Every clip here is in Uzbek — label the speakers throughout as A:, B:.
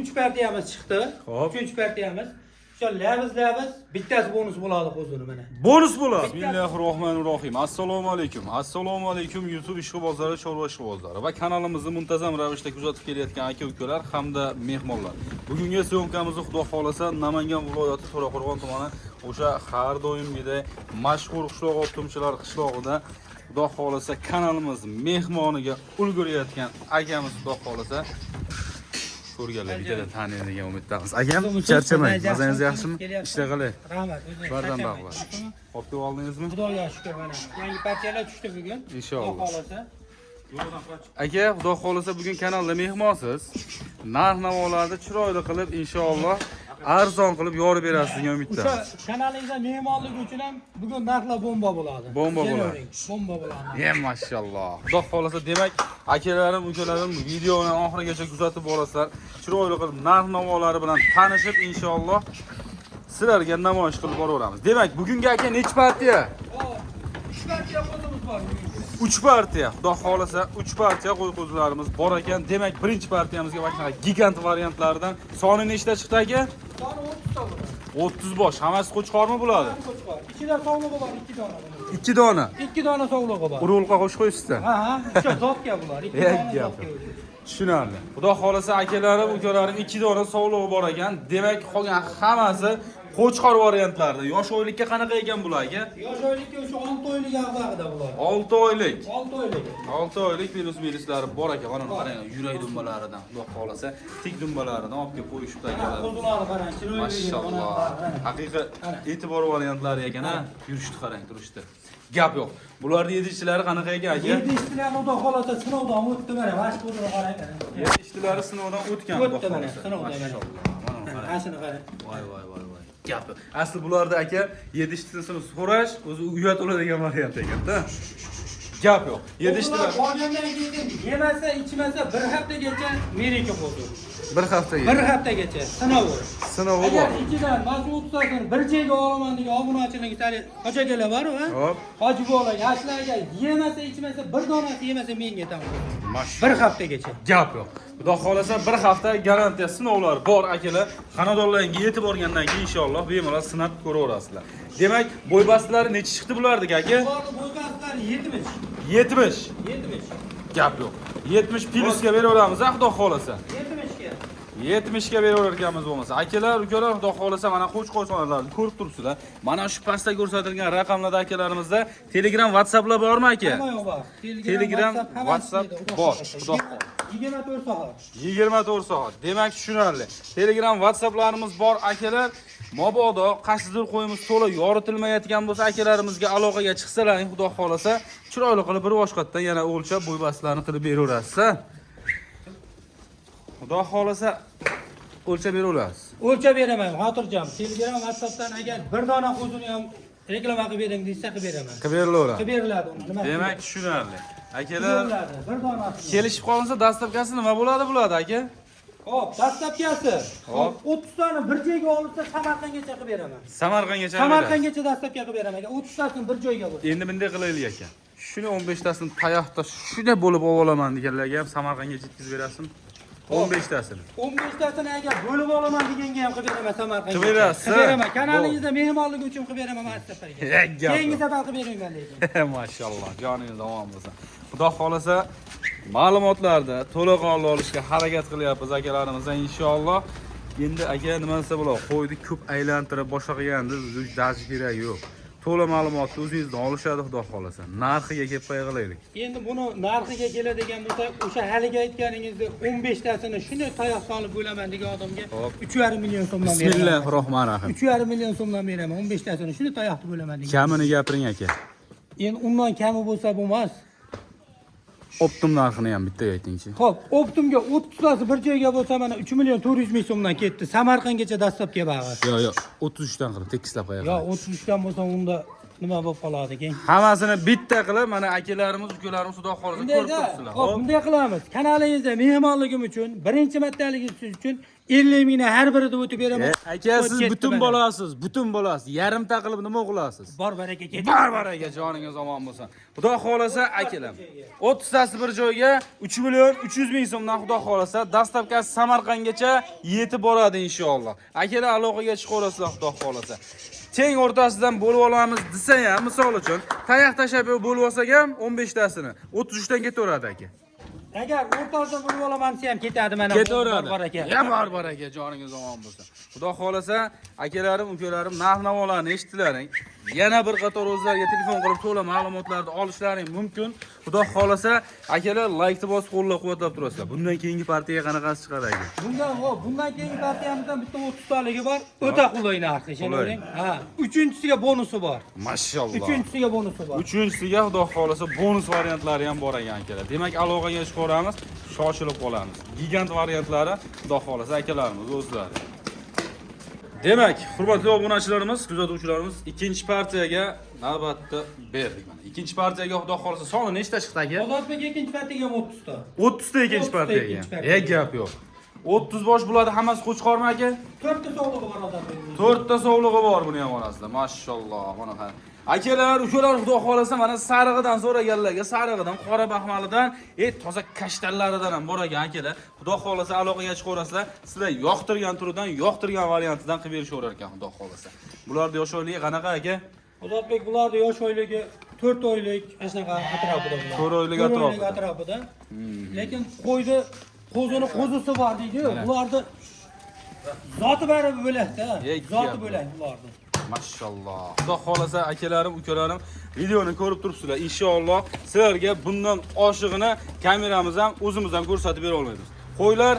A: Uchinchi partiyamiz chiqdi.
B: Xo'p.
A: Uchinchi partiyamiz. O'sha labiz bittasi bonus bo'ladi qo'zini mana.
B: Bonus bo'ladi. Bismillahirrohmanirrohim. Assalomu alaykum. Assalomu alaykum YouTube ishqibozlari, chorva ishqibozlari va kanalimizni muntazam ravishda kuzatib kelayotgan aka-ukalar hamda mehmonlar. Bugungi syomkamizni Xudo xolasa Namangan viloyati To'raqo'rg'on tumani o'sha har doimgidek mashhur qishloq optimchilar qishlog'ida Xudo xolasa kanalimiz mehmoniga ulgurayotgan akamiz Xudo xolasa ko'rganlar bittada taniydi degan umiddamiz. Akam, charchamang. Mazangiz yaxshimi? Ishlar qalay?
A: Rahmat. O'zingiz
B: Bardam
A: charchamang.
B: bag'lar. Olib kelib oldingizmi?
A: Xudoga shukr mana. Yangi partiyalar tushdi bugun.
B: Inshaalloh.
A: Xudo xolasa.
B: Aka, Xudo xolasa bugun kanalda mehmonsiz. Narx navolarni chiroyli qilib, inshaalloh arzon qilib yorib berasiz degan
A: O'sha
B: umiddamiz.
A: kanalingizda mehmonlik uchun ham bugun narxlar bomba bo'ladi.
B: Bomba bo'ladi.
A: Kelavering, bomba bo'ladi.
B: Ye, mashalloh. Xudo xolasa demak, akalarim, ukalarim videoni oxirigacha kuzatib borasizlar. Chiroyli qilib narx navolari bilan tanishib, inshaalloh sizlarga namoyish qilib boraveramiz. Demak, bugungi aka nechi partiya?
A: Hop, uch partiya qo'zimiz bor bugun.
B: 3 partiya. Xudo xolasa 3 partiya qo'y qo'zilarimiz bor ekan. Demak, birinchi partiyamizga mana shunaqa gigant variantlaridan soni nechta chiqdi aka?
A: Soni 30 ta bo'ladi.
B: 30 bosh. Hammasi qo'chqormi bo'ladi?
A: Qo'chqor. Ichida sovlig'i bor 2 dona. buning.
B: 2 dona.
A: 2 dona sovlig'i bor.
B: Urug'liqqa qo'shib qo'yibsizlar.
A: Ha, o'sha zotga bular. 2
B: Ey
A: dona
B: gap.
A: zotga. O'zi.
B: Tushunarli. Xudo xolasa akalarim, ukalarim 2 dona sovlig'i bor ekan. Demak, qolgan hammasi qo'chqor variantlarida. Yosh oylikka qanaqa ekan bular aka?
A: Yosh oylikka o'sha 6 oylik ag'dag'ida bular.
B: 6 oylik.
A: 6 oylik.
B: 6 oylik virus viruslari bor ekan. Mana uni qarang, yurak dumbalaridan, Xudo xolasa tik dumbalaridan olib kelib qo'yishibdi akalar.
A: Qo'zilarni qarang, chiroyli.
B: Mashalloh. Haqiqiy e'tibor variantlari ekan ha. Yurishni qarang, turishdi. Gap yo'q. Bularni yedishchilari qanaqa ekan aka?
A: Yetishtilar Xudo xolasa sinovdan o'tdi mana. Mana shu qo'zini qarang mana.
B: Yedishchilari sinovdan o'tgan Xudo
A: O'tdi mana,
B: xolasa.
A: sinovdan mana.
B: Mashalloh. Mana uni qarang.
A: Mana shuni qarang.
B: Voy voy voy voy. Gap yo'q. Asli bularda aka yedishchisini so'rash o'zi uyat bo'ladigan variant ekanda. Gap yo'q. Yedishtilar
A: Qo'zilar olgandan keyin yemasa, ichmasa bir haftagacha meniki qo'zi.
B: bir haftaga.
A: Bir haftagacha sinovi.
B: Sinovi
A: Agar
B: bor.
A: ichidan mana shu 30tasini bir joyga olaman degan obunachilik tali hoji akalar bor ha?
B: Hop.
A: Hoji bola, yoshlar agar yemasa, ichmasa bir donasi yemasa menga tamom.
B: Mashalloh.
A: Bir haftagacha.
B: Gap yo'q. Xudo xolasa bir hafta garantiya sinovlar bor akalar. Xonadonlaringga yetib borgandan keyin inshaalloh bemalol sinab ko'raverasizlar. Demak, bo'ybastlari necha chiqdi bularniki aka?
A: Bularni bo'ybastlari 70.
B: 70.
A: 70.
B: Gap yo'q. 70 plusga beraveramiz, a, Xudo xolasa.
A: 70 ga.
B: 70 ga beraverar ekanmiz bo'lmasa. Akalar, ukalar, Xudo xolasa mana qo'chqorlarni ko'rib turibsizlar. Mana shu pastda ko'rsatilgan raqamlarda akalarimizda Telegram, WhatsApplar bormi aka?
A: Hamma yo'q bor.
B: Telegram,
A: hammasi
B: WhatsApp
A: ishlaydi, Xudo
B: bor.
A: xohlasa.
B: Xudo xohlasa.
A: 24 soat.
B: 24 soat. Demak, tushunarli. Telegram, WhatsApplarimiz bor akalar. Mabodo qaysidir qo'yimiz to'la yoritilmayotgan bo'lsa, akalarimizga aloqaga chiqsalaring, Xudo xolasa, chiroyli qilib bir boshqatdan yana o'lchab bo'ybastlarni qilib beraverasiz. A? Xudo xolasa o'lchab beraverasiz.
A: O'lchab beraman, xotirjam. Telegram, WhatsAppdan agar bir dona qo'zini ham reklama qilib bering desa qilib beraman.
B: Qilib berilaveradi.
A: Qilib beriladi uni. Nima?
B: Demak, tushunarli. Akalar,
A: Beriladi, bir donasi.
B: kelishib qolinsa dastlabkasi nima bo'ladi bo'ladi aka?
A: Xo'p, dastlabkasi.
B: Xo'p.
A: Xo'p, 30 tani bir joyga olsa Samarqandgacha qilib beraman.
B: Samarqandgacha.
A: Samarqandgacha dastlabki qilib beraman. Agar 30 tasini bir joyga bo'lsa.
B: Endi bunday qilaylik aka. Shuni 15 tasini tayoqda shunday bo'lib olib olaman deganlarga ham Samarqandga yetkazib berasizmi? 15 tasini.
A: 15 tasini agar bo'lib olaman deganga ham qilib beraman Samarqandga.
B: Qilib berasiz,
A: Qilib beraman. Kanalingizda mehmonlik uchun qilib beraman mana shu safarga.
B: Ey, gap
A: Keyingi
B: yo'q.
A: safar qilib bermayman lekin.
B: Mashalloh, joningiz omon bo'lsin. Xudo xolasa ma'lumotlarni to'laqonli olishga harakat qilyapmiz akalarimizdan inshaalloh. Endi aka nima desa bo'ladi, qo'yni ko'p aylantirib boshqa qilganda daji keragi yo'q. To'la ma'lumotni o'zingizdan olishadi Xudo xolasa. Narxiga kelib qilaylik.
A: Endi buni narxiga keladigan bo'lsak, o'sha haligi aytganingizni 15 tasini shunday tayoq solib bo'laman degan odamga
B: Hop.
A: 3,5 million so'mdan beraman.
B: Bismillahirrohmanirrohim.
A: 3,5 million so'mdan beraman 15 tasini shunday tayoqni bo'laman degan.
B: Kamini gapiring aka.
A: Endi undan kami bo'lsa bo'lmas.
B: Optim narxini ham bitta aytingchi.
A: Xo'p, optimga 30 tasi bir joyga bo'lsa mana 3 million 400 ming so'mdan ketdi. Samarqandgacha dastlabki bag'i.
B: Yo'q, yo'q, 33 dan qilib tekislab qo'yay.
A: Yo, 33 dan bo'lsa unda Nima bo'lib qoladi keyin?
B: Hammasini bitta qilib, mana akalarimiz, ukalarimiz xudo xohlasa ko'rib
A: Bundayda,
B: turibsizlar.
A: hop, bunday qilamiz. Kanalingizda mehmonligim uchun, birinchi martaligingiz uchun 50 mingni har birida o'tib beraman.
B: Aka, siz
A: Ketdi
B: butun
A: mana.
B: bolasiz, butun bolasiz. Yarimta qilib nima qilasiz?
A: Bor baraka ketdi.
B: Bor baraka, joningiz omon bo'lsin. Xudo xohlasa akalar. 30 tasi bir joyga 3 million 300 ming so'mdan xudo xohlasa dastavkasi Samarqandgacha yetib boradi inshaalloh. Akalar aloqaga chiqaverasizlar xudo xohlasa. Teng o'rtasidan bo'lib olamiz desa ham, misol uchun, tayoq tashlab bo'lib olsak ham 15 tasini 33 dan ketaveradi aka.
A: Agar o'rtasidan bo'lib olaman desa ham ketadi mana.
B: Ketaveradi.
A: Bor baraka.
B: Ya bor baraka, joningiz omon bo'lsin. Xudo xohlasa, akalarim, ukalarim narx-navolarni eshitdilaring. Yana bir qator o'zlariga telefon qilib to'la ma'lumotlarni olishlaring mumkin. Xudo xohlasa, akalar laykni bosib qo'llab-quvvatlab turasizlar. Bundan keyingi partiyaga qanaqasi chiqadi aka?
A: Bundan hop, bundan keyingi partiyamizdan bitta 30 taligi bor. O'ta qulay narxi, ishonavering. Ha, uchinchisiga bonusi bor.
B: Mashalloh.
A: Uchinchisiga bonusi bor.
B: Uchinchisiga xudo xohlasa bonus variantlari ham bor ekan akalar. Demak, aloqaga chiqaveramiz, shoshilib qolamiz. Gigant variantlari xudo xohlasa akalarimiz o'zlari. Demak, hurmatli obunachilarimiz, kuzatuvchilarimiz, ikkinchi partiyaga navbatni berdik mana. Ikkinchi partiyaga xudo xohlasa soni nechta chiqdi aka?
A: Ozodbek ikkinchi partiyaga ham 30 ta.
B: 30 ta ikkinchi
A: 30 ta
B: partiyaga.
A: ikkinchi partiyaga.
B: E gap yo'q. 30 bosh bo'ladi, hammasi qo'chqormi aka?
A: 4 ta sovlig'i bor Ozodbek.
B: 4 ta sovlig'i bor buni ham orasida. Mashalloh, mana qara. Akalar, ukalar xudo xohlasa mana sarig'idan so'raganlarga sarig'idan, qora baxmalidan, toza kashtanlaridan ham bor ekan akalar. Xudo xohlasa aloqaga chiqaverasizlar. Sizlar yoqtirgan turidan, yoqtirgan variantidan qilib berishaverar ekan xudo xohlasa. Bularning yosh oyligi qanaqa aka?
A: Ozodbek bularni yosh oyligi 4 oylik ana shunaqa atrofida bular.
B: 4 oylik
A: 4
B: atrofida.
A: oylik atrofida. Lekin qo'yni qo'zini qo'zisi bor deydi-yu. Bularni zoti baribir bo'lak-da.
B: Ey,
A: Zoti
B: gap
A: bo'lak bularni.
B: Mashalloh. Xudo xohlasa akalarim, ukalarim videoni ko'rib turibsizlar. Inshaalloh sizlarga bundan oshig'ini kameramiz ham, o'zimiz ham ko'rsatib bera olmaymiz. Qo'ylar,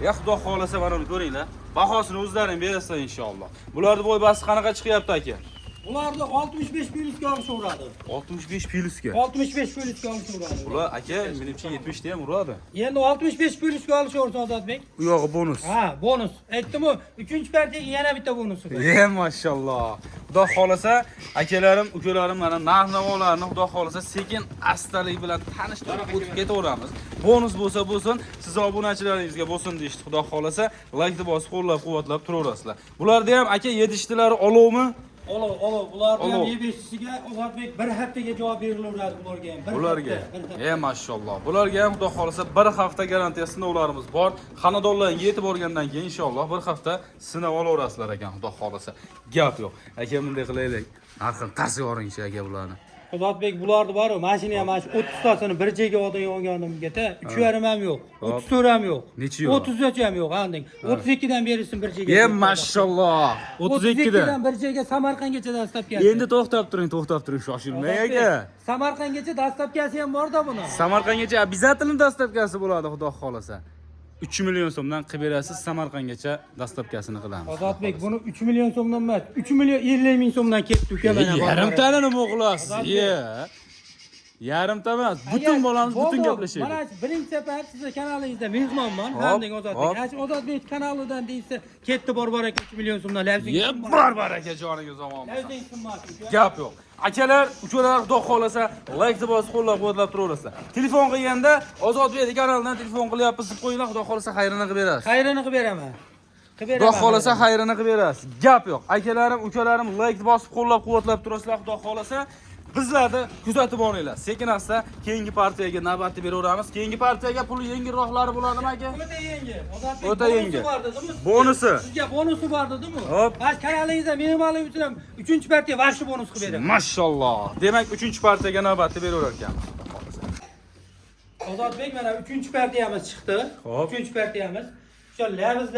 B: ya xudo xohlasa mana uni ko'ringlar. Bahosini o'zlaring berasizlar inshaalloh. Bularning bo'y-basti qanaqa chiqyapti aka?
A: Bularni 65 plyusga olishaveradi.
B: 65 plyusga.
A: 65 plyusga olishaveradi.
B: Bular aka, menimcha 70 ta ham uradi.
A: Endi 65 plyusga olishaversa Ozodbek.
B: U yog'i bonus.
A: Ha, bonus. Aytdim-ku, uchinchi partiyaga yana bitta bonusi bor.
B: E mashalloh. Xudo xohlasa akalarim, ukalarim mana narx-navolarni xudo xohlasa sekin astalik bilan tanishtirib o'tib ketaveramiz. Bonus bo'lsa bo'lsin, siz obunachilaringizga bo'lsin deyishdi. Xudo xohlasa laykni bosib qo'llab-quvvatlab turaverasizlar. Bularda ham aka yetishlari olovmi?
A: Olov, olov. Bularni ham
B: Olov.
A: yebeshchisiga Ozodbek bir haftaga javob berilaveradi bularga ham. Bir
B: Bularga.
A: hafta, bir hafta.
B: E mashalloh. Bularga ham xudo xohlasa bir hafta garantiya sinovlarimiz bor. Xonadonlarga yetib borgandan keyin inshaalloh bir hafta sinab olaverasizlar ekan xudo xohlasa. Gap yo'q. Aka bunday qilaylik. Narxini tars yoringchi aka bularni.
A: Ozodbek bularni bor-ku, mashina ham mana shu 30 tasini bir joyga olgan olganimga 3,5 ham yo'q, 34 ham yo'q.
B: Nechi yo'q?
A: 33 ham yo'q, anding. 32 dan berishsin bir joyga.
B: E mashalloh. 32
A: dan
B: dan.
A: bir joyga Samarqandgacha dastavkasi.
B: Endi to'xtab turing, to'xtab turing, shoshilmang aka.
A: Samarqandgacha dastavkasi ham bor-da buni.
B: Samarqandgacha обязательно dostavkasi bo'ladi, xudo xohlasa. 3 million so'mdan qilib berasiz, Samarqandgacha dostavkasini qilamiz.
A: Ozodbek buni 3 million so'mdan emas, 3 million 50 ming so'mdan ketdi uka mana. bor.
B: Yarimtani nima qilasiz?
A: Ozodbek.
B: Ye. Yarimta emas, butun
A: Agar
B: bolamiz, butun
A: bo'ldi,
B: gaplashaylik.
A: Mana shu birinchi safar sizni kanalingizda mehmonman,
B: Hop,
A: hamding Ozodbek.
B: hop.
A: Ana shu Ozodbek kanalidan deysa, ketdi bor bor aka 3 million so'mdan labzing.
B: Ye, bor baraka joningiz omon bo'lsin.
A: Labzing qimmat uka.
B: Gap yo'q. Akalar, ukalar xudo xohlasa laykni bosib qo'llab-quvvatlab turaverasizlar. Telefon qilganda Ozodbek kanalidan telefon qilyapmiz deb qo'yinglar, xudo xohlasa xayrini qilib berasiz.
A: Xayrini qilib beraman. Qilib beraman.
B: Xudo xohlasa xayrini qilib berasiz. Gap yo'q. Akalarim, ukalarim like bosib qo'llab-quvvatlab turasizlar, xudo xohlasa bizlarni kuzatib boringlar. Sekin asta keyingi partiyaga navbatni beraveramiz. Keyingi partiyaga puli yengilroqlari bo'ladimi aka?
A: O'ta yengil. Ozodbek
B: O'ta
A: bonusi
B: yengil.
A: bor dedimi?
B: Bonusi.
A: Sizga bonusi bor dedimi?
B: Hop.
A: Mana shu kanalingizda mehmonlik uchun ham 3 partiya vahshiy bonus qilib beraman.
B: Mashalloh. Demak, 3-partiyaga navbatni beraverar ekanmiz. Xudo xohlasa.
A: Ozodbek mana 3 partiyamiz chiqdi.
B: Hop.
A: 3 partiyamiz. O'sha labiz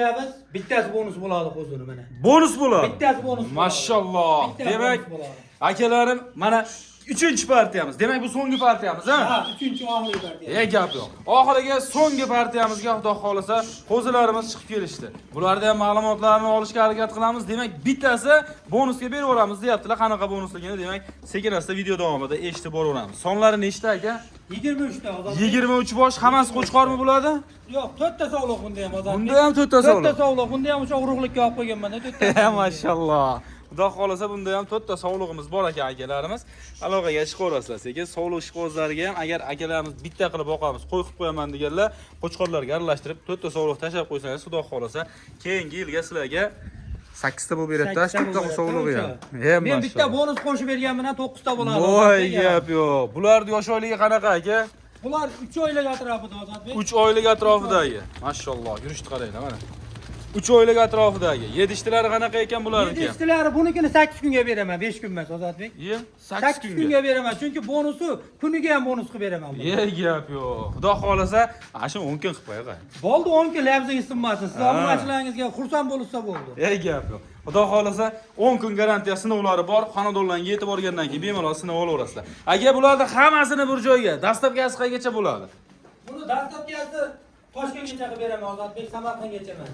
A: bittasi bonus bo'ladi qo'zini mana.
B: Bonus bo'ladi.
A: Bittasi bonus bo'ladi.
B: Mashalloh.
A: Bittasi
B: Demak,
A: bonus bo'ladi.
B: akalarim, mana 3-partiyamiz. Demak, bu so'nggi partiyamiz, ha?
A: Ha, 3 oxirgi partiya.
B: E gap yo'q. Oxiriga so'nggi partiyamizga xudo xohlasa qo'zilarimiz chiqib kelishdi. Bularda ham ma'lumotlarni olishga harakat qilamiz. Demak, bittasi bonusga berib yuboramiz deyaptilar. Qanaqa bonusligini demak, sekin asta video davomida eshitib boraveramiz. Sonlari nechta aka?
A: 23 ta Ozodbek.
B: 23 bosh hammasi qo'chqormi bo'ladi?
A: Yo'q, 4 ta sovliq bunda ham Ozodbek.
B: Bunda ham 4 ta sovliq.
A: 4 ta sovliq, bunda ham o'sha urug'likka olib qo'yganman-da, 4 ta.
B: E mashalloh. Xudo xohlasa bunda ham to'rtta sovlig'imiz bor ekan akalarimiz. Aloqaga chiqaverasizlar. Sekin sovliq ishqibozlariga ham agar akalarimiz bitta qilib boqamiz, qo'y qilib qo'yaman deganlar, qo'chqorlarga aralashtirib to'rtta sovliq tashlab qo'ysangiz, Xudo xohlasa keyingi yilga sizlarga 8 ta bo'lib beradi, to'rtta sovlig'i ham. E,
A: Men bitta
B: mashalloh.
A: bonus qo'shib bergan bilan 9 ta bo'ladi.
B: Voy
A: Ozodbek.
B: gap yo'q. Bularning yosh oyligi qanaqa aka?
A: Bular 3 oylik atrofida, Ozodbek.
B: 3 oylik atrofidagi. Mashalloh, yurishni qaranglar mana. 3 oylik atrofidagi. Yedishtilari qanaqa ekan bularniki?
A: Yedishtilari bunikini 8 kunga beraman, 5 kun emas, Ozodbek.
B: Ye, 8
A: 8
B: kunga.
A: kunga beraman, chunki bonusi kuniga ham bonus qilib beraman. Buni.
B: Ye, gap yo'q. Xudo xohlasa, ana shuni 10 kun qilib qo'yay.
A: Bo'ldi, 10 kun labzingiz sinmasin. Siz
B: Ha.
A: obunachilaringizga xursand bo'lsa bo'ldi.
B: Ey gap yo'q. Xudo xohlasa 10 kun garantiya sinovlari bor. Xonadonlarga yetib borgandan keyin bemalol sinov olaverasizlar. Aka, bularni hammasini bir joyga, доставка si qaygacha bo'ladi?
A: Buni доставка si Toshkentgacha qilib beraman, Ozodbek, Samarqandgacha emas.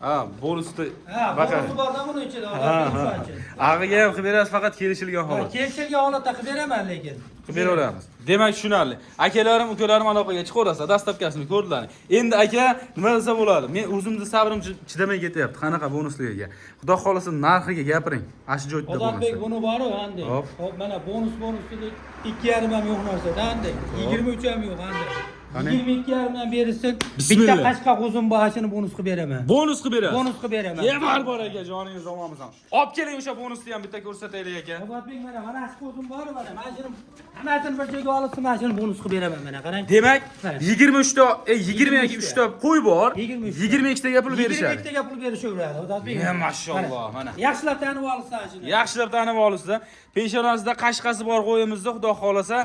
B: Ha, bonusni
A: Ha, bonusi borda buni ichida, Ozodbek, o'shancha.
B: Ag'iga ham qilib berasiz, faqat kelishilgan
A: Ha,
B: holat.
A: kelishilgan holatda qilib beraman lekin.
B: Qilib beraveramiz. Demak, tushunarli. Akalarim, ukalarim aloqaga chiqaverasizlar, доставка sini ko'rdilar. Endi aka, nima desa bo'ladi? Men o'zimni sabrim chidamay ketyapti. Qanaqa bonusligiga. Xudo xohlasa narxiga gapiring. Ana shu joyda
A: Ozodbek,
B: bonus.
A: buni boru anday.
B: Hop.
A: Hop, mana bonus bonus dedik. 2,5 ham yo'q narsada anday. 23 ham yo'q anday.
B: Qani?
A: 22,5 dan berilsin. Bitta
B: Bismillah.
A: qashqa qo'zim bahasini bonus qilib beraman.
B: Bonus qilib berasiz.
A: Bonus qilib beraman.
B: Ye, bor bor aka, joningiz omon bo'lsin. Olib keling o'sha bonusni ham bitta ko'rsataylik aka.
A: Ozodbek, mana mana shu qo'zim bor, mana mana shuni hammasini bir joyga olib, mana shuni bonus qilib beraman, mana qarang.
B: Demak,
A: Mana.
B: 23 ta, 22 3 ta qo'y bor.
A: 23 ta.
B: 22 taga pul berishadi.
A: 22 taga pul berishaveradi, Ozodbek.
B: Ye, mashalloh, mana.
A: Yaxshilab tanib olsin shuni.
B: Yaxshilab tanib olishsa, peshonasida qashqasi bor qo'yimizni Xudo xohlasa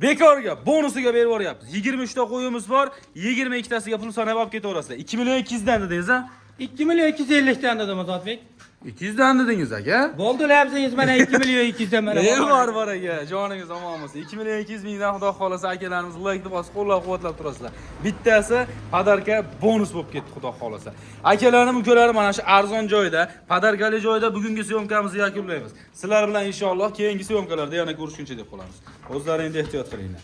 B: bekorga bonusiga berib yuboryapmiz. 23 ta qo'yimiz bor, 22 tasiga pul sanab olib ketaverasizlar. 2 million 200 dan dedingiz a?
A: 2 million 250 dan dedim, Ozodbek.
B: 200 dan dedingiz aka.
A: Bo'ldi, labzingiz mana 2 million 200 dan mana.
B: Ne bor bor aka, joningiz omon bo'lsin. 2 million 200 mingdan Xudo xohlasa akalarimiz like bosib qo'llab-quvvatlab turasizlar. Bittasi подарка bonus bo'lib ketdi Xudo xohlasa. Akalarim, ukalarim mana shu arzon joyda, подарка li joyda bugungi съёмка mizni yakunlaymiz. Sizlar bilan inshaalloh keyingi съёмка larda yana ko'rishguncha deb qolamiz. O'zlaringni ehtiyot qilinglar.